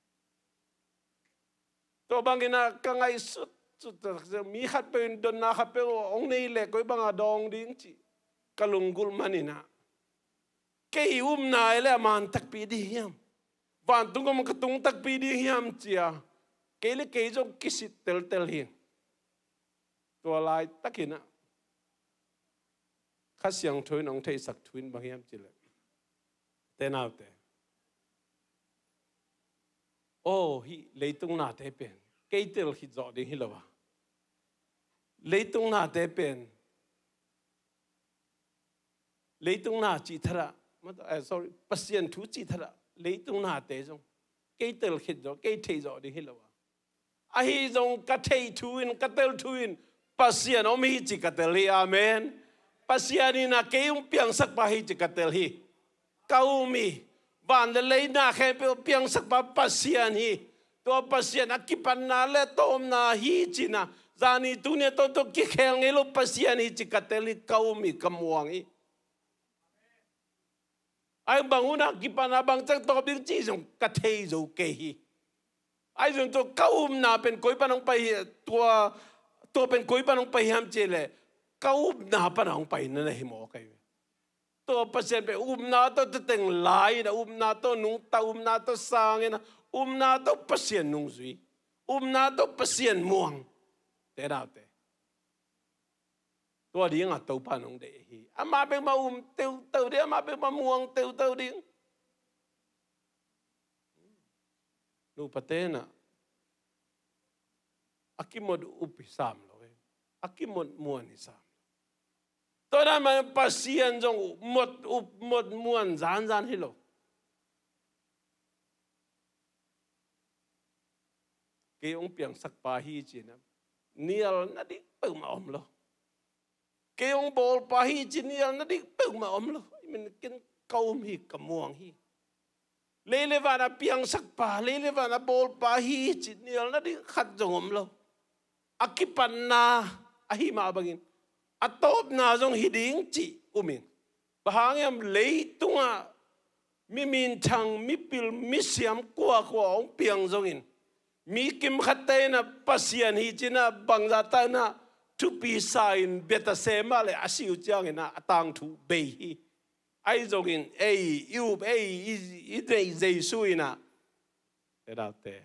tua bangin ah ka ngaihsut, sut, mi khatpeuh in dotna khatpeuh hong nei leh koi banga dawng ding cih ka lunggulh manin ah, kei upna ei leh a man takpi ding hiam? Vantung gam ka tung takpi ding hiam ci-a kei le kei zong kisit teltel hi. Tua laitakin ah Kha Siangtho in hong theisak thu in bang hiam cih leh, te naute, aw, hih leitung nate pen kei tel khit zawh ding hi lo a, leitung nate pen, leitung na cih thadah, eh, sorry, Pasian thu cih thadah leitung nate zong kei tel khit zawh, kei theih zawh ding hi lo a, ahi zong ka theih thu in, ka tel thu in Pasian om hi ci ka tel hi. Amen. Pasian in ah kei hong piangsak pa hi ci ka tel hi. Ka um hi. Van le lei na khempeuh piangsak pa Pasian hi. Tua Pasian a kipatna le tawpna hi ci-in ah, zani tuni a tawh tawh kikhel ngei lo Pasian hi ci ka tel hi, ka um hi, ka muang hi. Ahi bang hun a kipatna bang ciang tawp ding cih zong ka thei zo kei hi. Ahi zong tua ka upna pen koi pan hong pai hi, tua, tua pen koi pan hong pai hiam cih leh, ka upna pan hong pai na na hi mawk ahi ve. Tua Pasian pen upna tawh teteng lai in ah, upna tawh nungta, upna tawh sang in ah, upna tawh Pasian nungzui, upna tawh Pasian muang. Te naute, tua dingah Topa in hong deih hi. Amah bek mah um teuteu ding, amah bek mah muang teuteu ding. Nupate in ah a kimot up hi sam lo e, a kimot muan hi sam lo. Tua dan mah Pasian zong mot up, mot muan zanzan hi lo. Kei hong piangsak pa hi ci-in ah nial nading peuhmah om lo. Kei hong bawl pa hi ci nial nading peuhmah om lo. Ahi manin ken ka um hi, ka muang hi. Lei le van a piangsak pa, lei le van a bawl pa hi ci nial nading khat zong om lo. A kipatna ahi mah bangin a tawpna zong hi ding cih um ing. Bang hang hiam, leitungah mi minthang, mipil, misiam kuakua hong piang zongin, mi kimkhatte in ah Pasian hi ci-in ah bangzah tak in ah thupi sa-in bia ta se mah leh a si uh ciangin ah a tangthu bei hi. Ahi zongin ei i up, ei i, i neih Jesu in ah, te naute,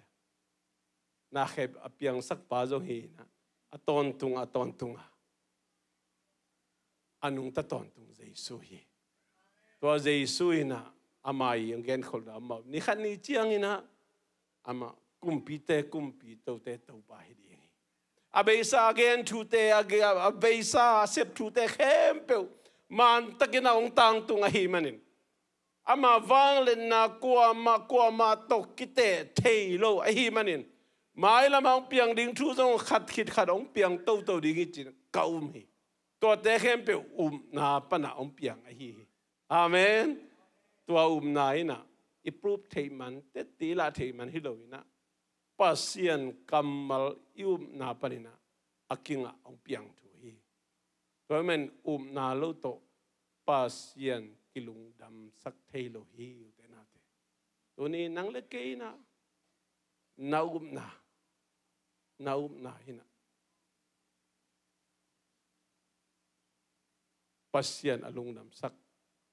na khep a piangsak pa zong hi in ah, a tawntung, a tawntung a, a nungta tawntung Jesu hi. Tua Jesu in ah ama i hong genkholhna amau, ni khat ni ciangin ah amah kumpite kumpi, tote Topa hi ding hi. A beisa a gen thute, a ge-, a beisa a sep thute khempeuh mantakin a hong tangtung ahih manin, ama vangliatna kuamah, kuamah tawh kiteh thei lo ahih manin, mailam a hong piang ding thu zong khat khit khat hong piang toto ding hi ci-in ka um hi. Tuate khempeuh upna panah hong piang ahi hi. Amen. Tua upna in ah i proof theih man, tetti lah theih man hi lo in ah, Pasian kammal i upna panin ah a kingah hong piang thu hi. Tua ahih manin upna lo tawh Pasian kilungdamsak thei lo hi, ute naute. Tuni nang le kei in ah, na upna, na upna hi in ah, Pasian a lungdamsak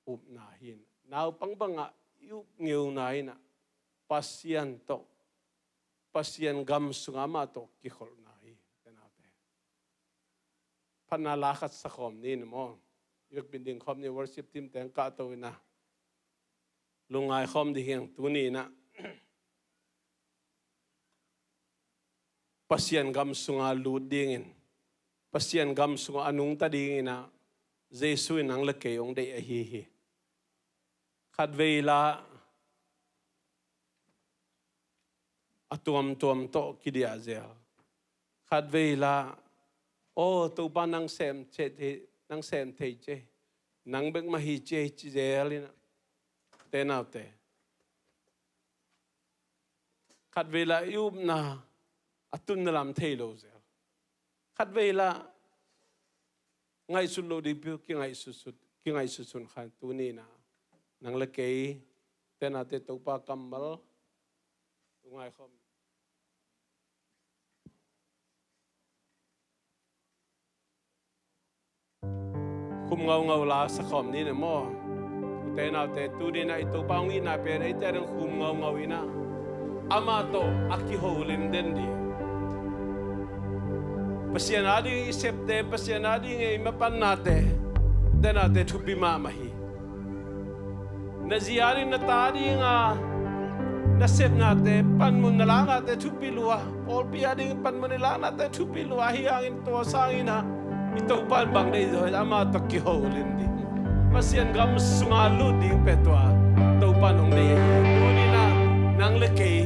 upna hi in ah, naupang bangah i up ngeuna hi in ah, Pasian tawh, Pasian gam sungah amah tawh kikholhna hi. Tenate, phatna la khat sa khawm ni in ah maw. I vekpi-in ding khawm ni, worship team teng kahto in ah, lungngai khawm ding hi ing. Tuni in ah Pasian gam sungah lut dingin, Pasian gam sungah a nungta dingin ah, Jesu in nang le kei hong deih ahi hi. Khatvei lah a tuamtuam tawh kidiah zel. Khatvei lah, aw Topa, nang sem thei, nang sem thei ci, nang bek mah hi ci, ci zel in ah. Te naute, khatvei lah i upna a tunna lam thei lo zel. Khatvei lah ngaihsut loh ding pi uh kingaihsut, kingaihsut sun khan, tuni in ah nang le kei, tenate, Topa kammal lungngai khawm. Khum ngaungau la sa khawm ni in ah maw. Ute naute, tuni in ah i Topa hong itna pen eite ading khum ngaungau in ah, amah tawh a kiholim den ding. Pasian ading i septe, Pasian ading i mapannate, tenate, thupi mahmah hi. Na zi ading, na ta adinga na sepnate, panmun na laknate thupi lua. Pawlpi ading panmun i laknate thupi lua. Ahi hangin tua sangin ah i Topa in bang deih zaw hiam? Amah tawh kiholim ding, Pasian gam sungah lut ding pen tua Topa in hong deih hi. Tuni in ah nang le kei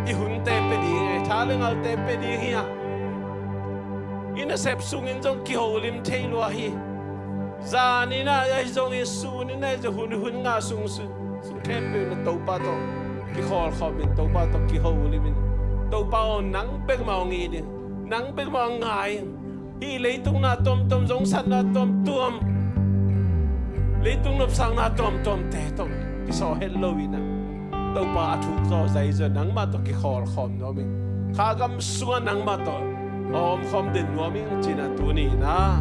i hunte pia ding, tha le ngalte pia ding hi a, i nasep sungin zong kiholim thei lua hi. Zan in ah ahi zongin, sun in ah ahi zong, hun, hun nga sung, sun, sun khempeuh in ah Topa tawh kikhawl khawm in, Topa tawh kiholim in, Topa aw, nang bek mah hong it in, nang bek mah hong ngai in. Hih leitung na tuamtuam, zongsatna tuamtuam, leitung nopsakna tuamtuamte tawh kisawh het lo in ah, Topa a thuk zaw, zai zaw nangmah tawh kikhawl khawm nuam ing. Kha gam sungah nangmah tawh a om khawm den nuam ing ci-in ah tuni in ah,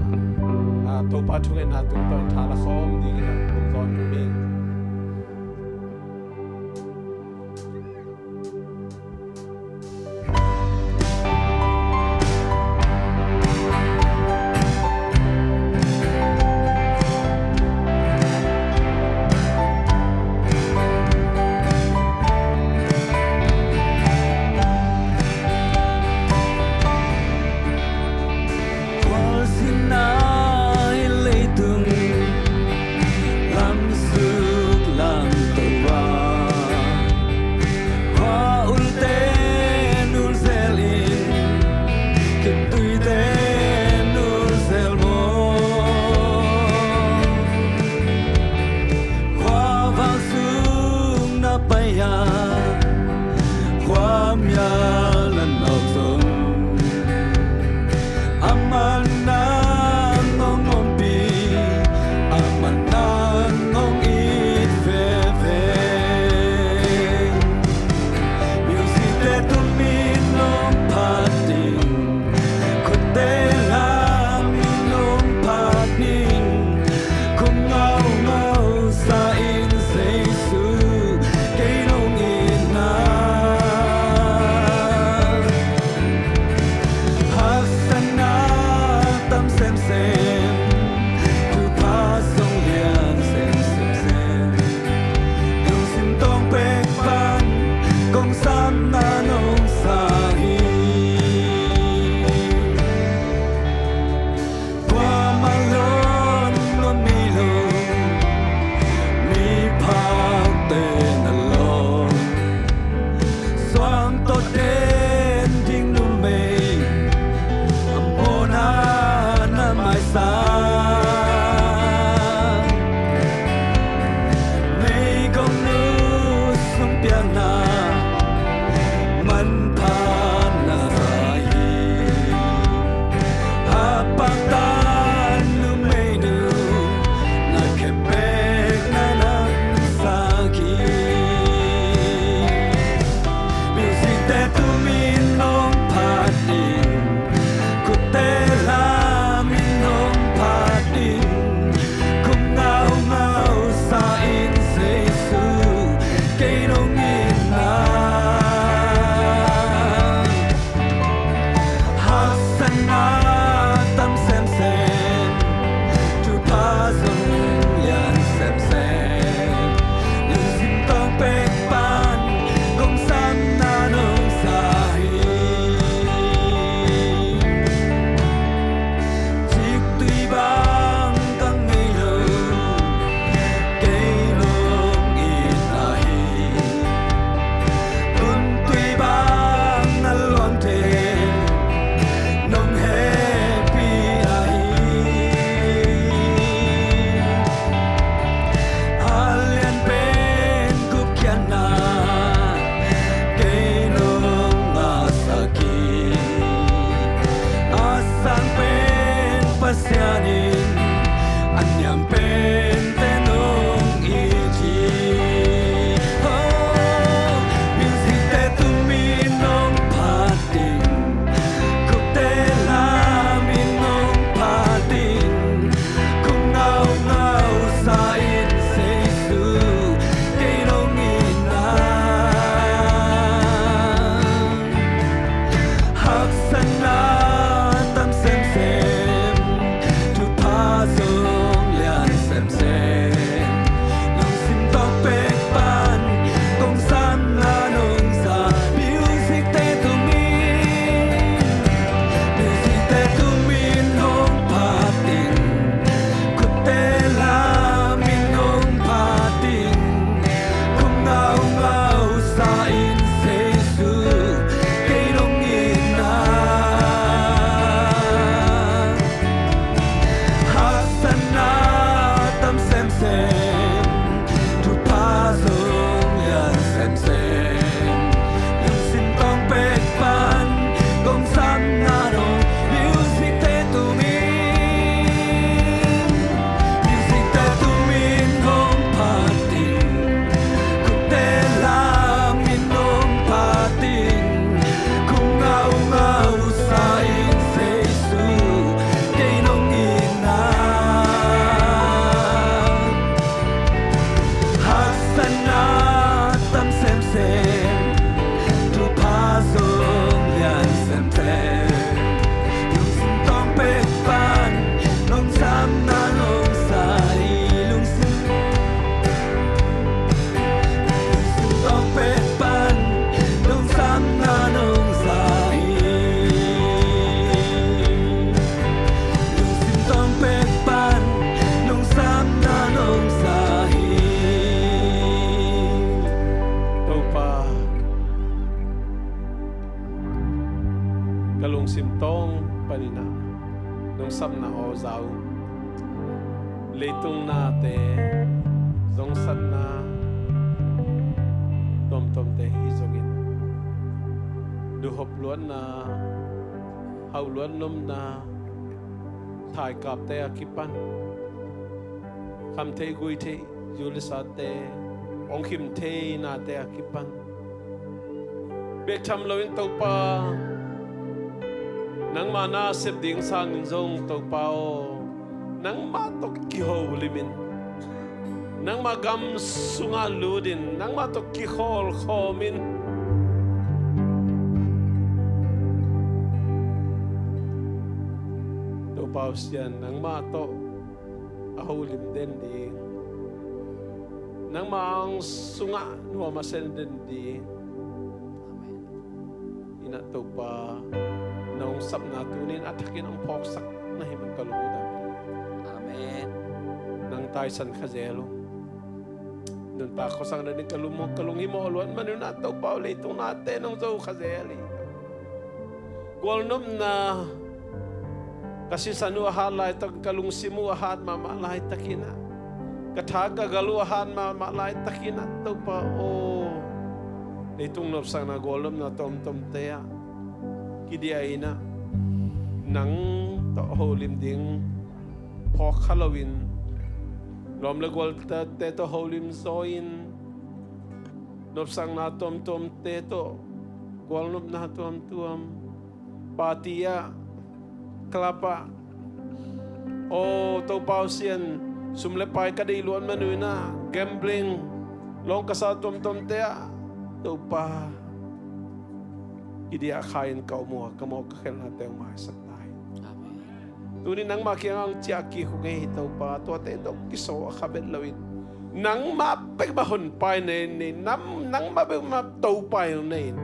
a, Topa thungetna tungtawn tha la khawm dingin ah thuk zaw nuam ing. Sapna aw za ung. Leitung nate, zongsatna tuamtuamte hi zongin, duhhop luatna, hauh luat nopna, thaikapte a kipan, khamtheih guitheih, zu le sate hong khim thei nate a kipan, bek tham loin Topa, nangma na sep ding sangin zong Topa aw, nangmah tawh kiholim in, nangma gam sungah lut in, nangmah tawh kikhawl khawm in. Topa aw Sian, nangmah tawh a holim den ding, nangma ang sungah nuam a sen den ding. Amen. Inah Topa, na hong sapna tuni-in a thakin hong phawksak na hih man ka lungdam hi. Amen. Nang taisan kha zel ung. Nuntak khuasang nading ka lung, ka lunghimawh luat man un ah Topa aw, leitung nate nong zo kha zel hi. Gualnopna ka sisan uh a hat laitakin, ka lungsim uh a hat mahmah laitakin ah, ka tha ka gal uh a hat mahmah laitakin ah Topa aw, leitung nopsakna gualnopna tuamtuamte ah kidiah in ah, nang tawh holim ding phawk kha loin, lawm le gualte tawh holim zaw in, nopsakna tuamtuamte tawh, gualnopna tuamtuam, party ah, club ah, aw Topa aw Sian, sum le pai ka deih luat man un ah, gambling, lawng ka sa tuamtuamte ah Topa, kidiah kha in ka om uh a, ka mawh ka khelhnate hong maisak ta in. Amen. Tuni nangmah kiangah hong ciah kik uh ngei hi Topa, tuate tawh kisawl kha bet loin, nangmah bek mah honpai nei, nei, nam, nangmah bek mah topa in hong nei in,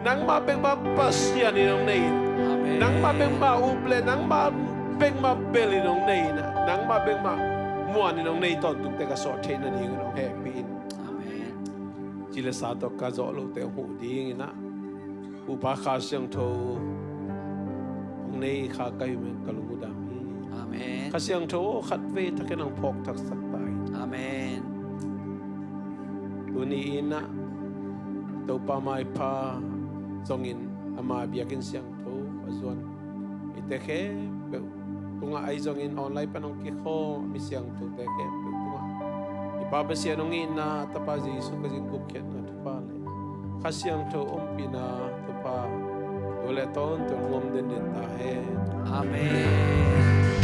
nangmah bek mah Pasian in hong nei in, amen, nangmah bek mah up le nangmah bek mah bel in hong nei in, nangmah bek mah muan in hong nei tawntungte ka suah theih nadingin hong hehpih in. Amen. Ci le sa tawh ka zawh lote hong huh dingin ah, Upa Kha Siangtho hong nei kha ka hih man ka lungdam hi. Amen. Kha Siangtho aw, khatvei thakin hong phawk thaksak ta in. Amen. Tuni in ah Topa maipha zongin ama biakinn siangtho a zuan eite khempeuh tungah, ahi zongin online pan hong kikhawm mi siangthote khempeuh tungah i Pa Pasian hong itna, Tapa Jesu Khazih gupkhiatna thupha le Kha Siangtho ompihna thupha tu le tawntung hong om denden ta hen. Amen.